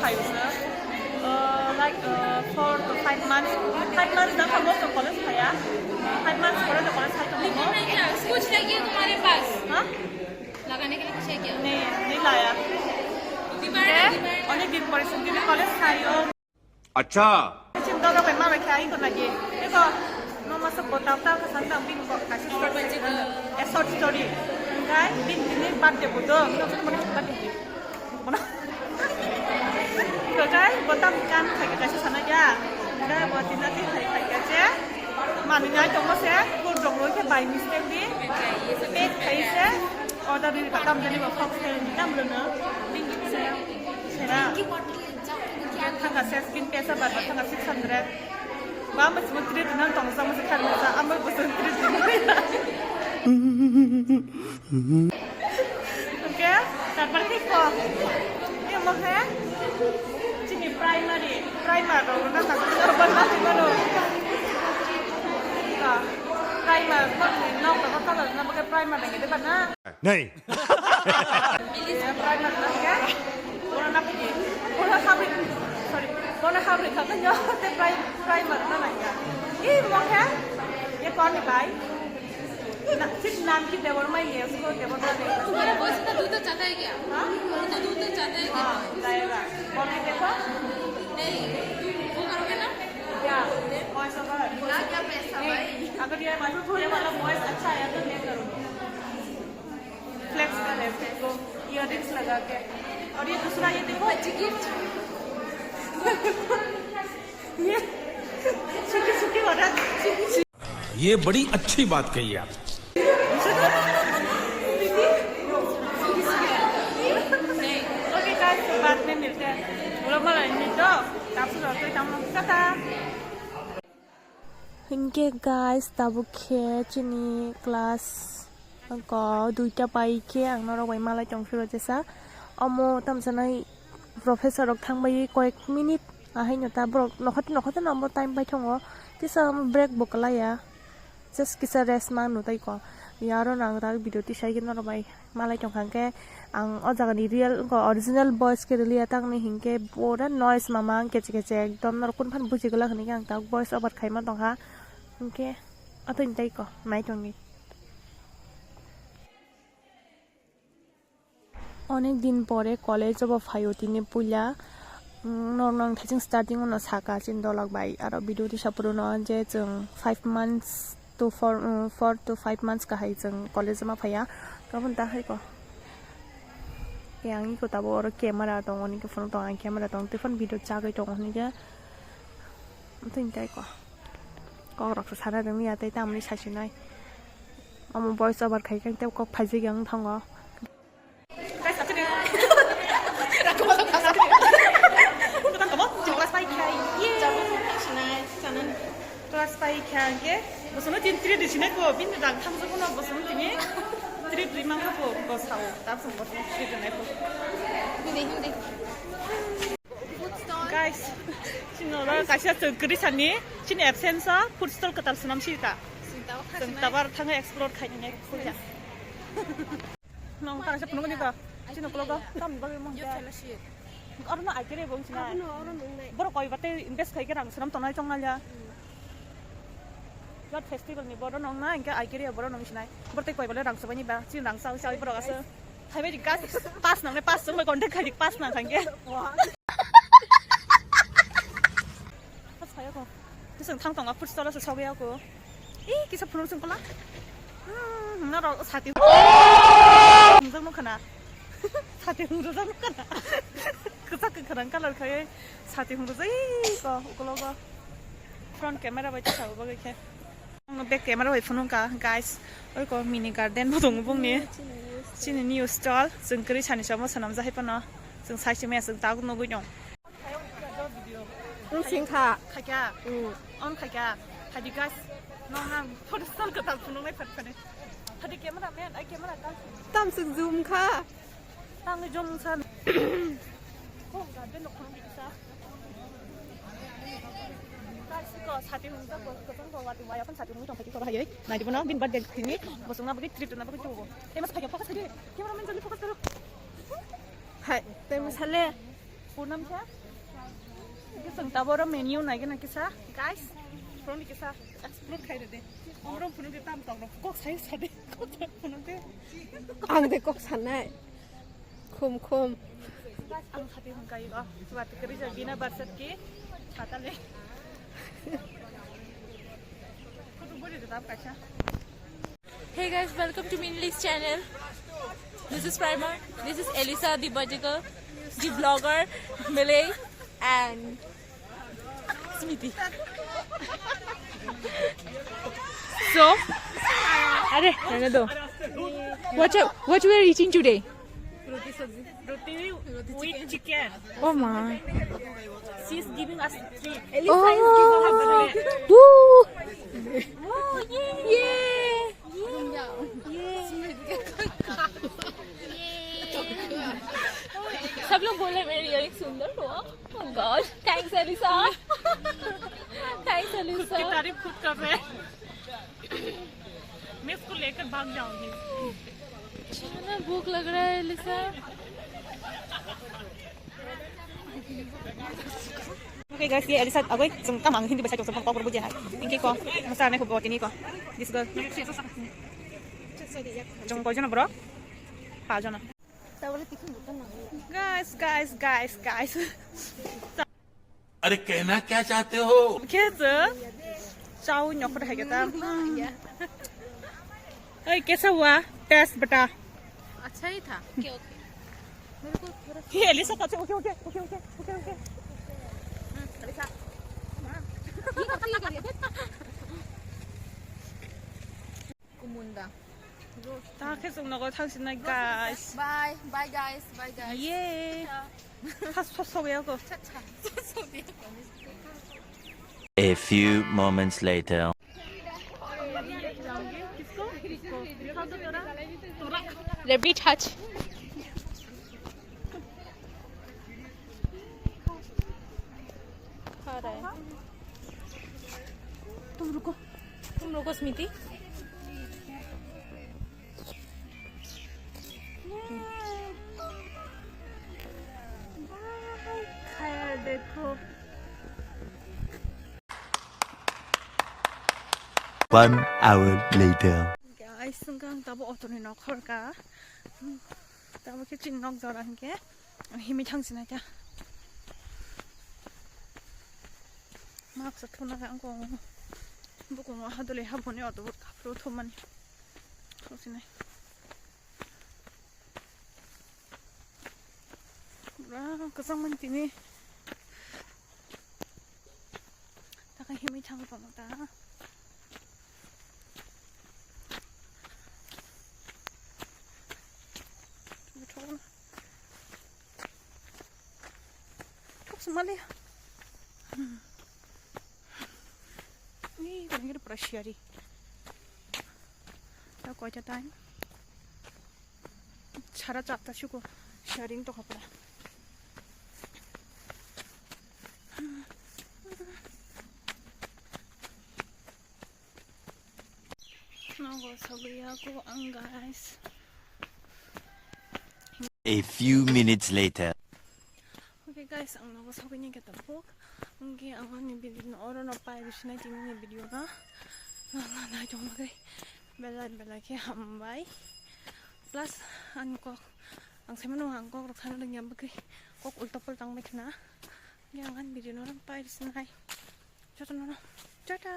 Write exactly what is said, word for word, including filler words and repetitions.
Phaio sir. Uh, like, uh, four to five months. Five months na kamo to college phaya. Five months pore to college phai to mo. कुछ नहीं है तुम्हारे पास। हाँ? लगाने के लिए कुछ है क्या? नहीं, नहीं लाया। दीवार है, दीवार। Onek din pore sir din college phai o. Acha. Chin dolo bai mala khai ko nagi. Eko no masa botao ta ka san dang bin ko kaisa story. A short story. Kai bin din birthday bodo. No masa birthday. Kokai botam kan khai kaisa sana ya. Dai bo tina ti khai khai kache. Mani ngai tongmo se, kur dong roi khe by mistake di. Pek khai se, order di batam jani bo fox khai ni tam lo no. Ding di se. Sera. Thangka se skin pesa bar thangka six hundred. Ba mo simo three dinan tong sa mo se khan sa amo bo sen three dinan. Oke, tarpor khe ko. Ye mo khe? Chini primary, primer rok na na na ba na na no. Ka, primer ko ni nok ko color na ba ke primer nang de ba na. Nei. Ye primer na ke? Bono na phi. Bono habri. Sorry. Bono habri kha ko nyo te pri-, primer na na ya. Ye mo khe? Ye kon ni bai? ना, सिर्फ नाम की देवर माई है, उसको देवर माई नहीं है। तुम्हारा बॉयफ्रेंड का दूध तो चाहता है क्या? हाँ? वो तो दूध तो चाहता है क्या? हाँ, लाएगा। कॉपी देखो। नहीं, वो करोगे ना? क्या? Voice over. क्या, क्या पैसा भाई? अगर ये, ये वाला वॉइस अच्छा आया तो मैं करूँगी। फ्लेक्स कर रहे हैं, तो ईयररिंग्स लगा के। और ये दूसरा, ये देखो। बच्ची गिफ्ट। ये सूखी, सूखी हो रहा है। ये बड़ी अच्छी बात कही आप। ओके गाइस, तो बाद में मिलते हैं। Vlog malah ini to, tapos oke, tamo, tata. Hinkhe guys, tabuk khe chini class ko duita pai khe ang norok bai malai tong phiro jesa. Omo tamsanai professor rok thang bai koyek minute ahaino ta borok nokhati nokhati no omo time pai thongo. Tisa omo break bo kwlaiya. Just kisa rest ma nw tai ko. Ya aro nang tak video tisai khe norok bai malai tong kha khe ang o jaga ni real wngkha original voice khe rwliya, tang ni hinkhe pura noise mama ang keche keche ekdom norok kun phan buji glak hinwi ang tak voice over khaima tong kha. Hinkhe atoni tai ko nai tongni. Onek din pore college o bo phaio tini puila. Mm, norok no ang thaiching starting o no saka chini dolak bai aro video tisa phuru no je chwng five months to four, mm, four to five months kahai chwng college o ma phaiya. Aboni ta hai ko. Ke ang iko tabuk oro camera tongo, nini phone tongo, ang camera tongo, tei phano video chagwi tongo hinwi khe. Amtwini tai ko. Kok rok se sana rwngya tei tamni saisinai. Omo voice over khai khe tei kok phaijak ya wng thango. Class pai kha hwnkhe bosono tin treat sinai ko, bini rang thamsok no bosono tini treat ri mangkha ko, ko sao, ta bosono treat rinai ko. Hindi, hindi. Guys, chini oro kaisa chwng kwrwi sani, chini absence o food stall kwtal swnam si ta. Chwng tabar thangwi explore khainai. Nong tara se phunukni ba? Chini ukologo tamni bagwi mung khe? Oro no I K R bo wngsinai. Borok koi bate invest khai khe rang swnam tongnai chongnai ya. Youth festival ni borok nong na, hinkhe I K R borok nong sinai. Borok tei koi bale rang swbaini ba? Chini rang chawi chawi borok asa. Hai bai gas pass nang ne, pass chwng bai contact khai pass nang khai khe. Pass khai ko. Kisang thang tonga food stall asa sogya ko. Ih, kisa phunuk chwng kola. Hmm, hwnna rok sati. Hungjak nukha na. Sati hungjak nukha na. Kwchak kwkhwrang colour khai sati hungjak ko, ukologo. Front camera bai tisao bagwi khe. Ang back camera bai phunuk kha, guys. Oi ko mini garden bo tongo bongni. Chini new stall. Chwng kwrwi sani somo swnamjak hai phano. Chwng sai se maya chwng tabuk nugui tong. Wng sing kha. Khaikha. Mm. On khaikha. Hadi guys. Nong nang photo stall kwtal phunuknai phat phani. Hadi camera man, ai camera guys. Tam sung zoom kha. Tang zoom san. Oh, garden no khang bisa. Guys, ko sati hung ta ko ko ko wati waya kan sati hung tong pagi ko hayai. Nai di bono bin birthday khini. Bosong na bagi treat na bagi tubo. Eh, mas khaikha focus khaikha. Camera man joldi focus karo. Hai, tei masale. Punam khe? Kisa taboro menu nai gana kisa. Guys, from kisa explore khai de. Amro phunu de tam tam kok sai sa de. Kok sai phunu de. Ang de kok sanai. Khum khum. Ang khati hwn kai go. Swati kari ja bina barsat ki chata le. Kutu bori de tap kaisa. Hey guys, welcome to Minli's channel. This is Prima. This is Elisa, the bicycle, the vlogger, Malay, and Smiti. So, are, nana do. What you, what you are eating today? Roti with chicken. Oh my. She's giving us treat. Oh. Woo. Oh, yay. Yay. Yay. सब लोग बोले मेरी इयरिंग सुंदर हुआ। Oh God, thanks Elisa. Thanks Elisa. तारीफ खुद कर रहे हैं। मैं इसको लेकर भाग जाऊंगी। इतना भूख लग रहा है Elisa. Okay guys, ye Elisa agoi jeng kamang hindi bai sai jeng kokor bujai hai. Inke ko masa ne ko botini ko. This girl. Jeng ko jana bro. Ha jana. Guys, guys, guys, guys. अरे कहना क्या चाहते हो? Khe je chau nyokor hai kata. Oi, kaisa hua? Test beta. अच्छा ही था। Okay, okay. मेरे को थोड़ा सा ये एलिसा कब से okay, okay, okay. Kumunda. Ta khe chwng nogo thang sinai, guys. Bye, bye, guys, bye, guys. Yay. Cha, cha. First, first, so ya ko. Cha, cha. So, so, ya ko. A few moments later. Rabbit hutch. खा रहा है। तुम रुको, तुम रुको स्मृति। खाया देखो। One hour later. Guys, ang tabo auto ni nokhor ka. Tamo khe chini nok jora hinkhe himwi thang sinai kha. Mask thuna kha ang kong. Bukungo hadole haboni auto bot kaphuru thumani. Thang sinai. Pura kwchang mani tini. Taka himwi thang tong ta. Thok sumali. Ni kani kiri pura siari. Ta koi ta time. Sara chatta suko sharing to khapra. Nogo sabuya ko ang, guys. A few minutes later. Okay guys, ang nogo sabuya ni kata pok. Ang ke ang ani video no oro no pai bisinai tini ni video no. Nang nai tong bagai. Belai belai khe hambai. Plus ang kok, ang saimano ang kok rok sana dengya bagwi kok ulta pulta wngbai khna. Yang an video no pai sinai. Joto no. Tata.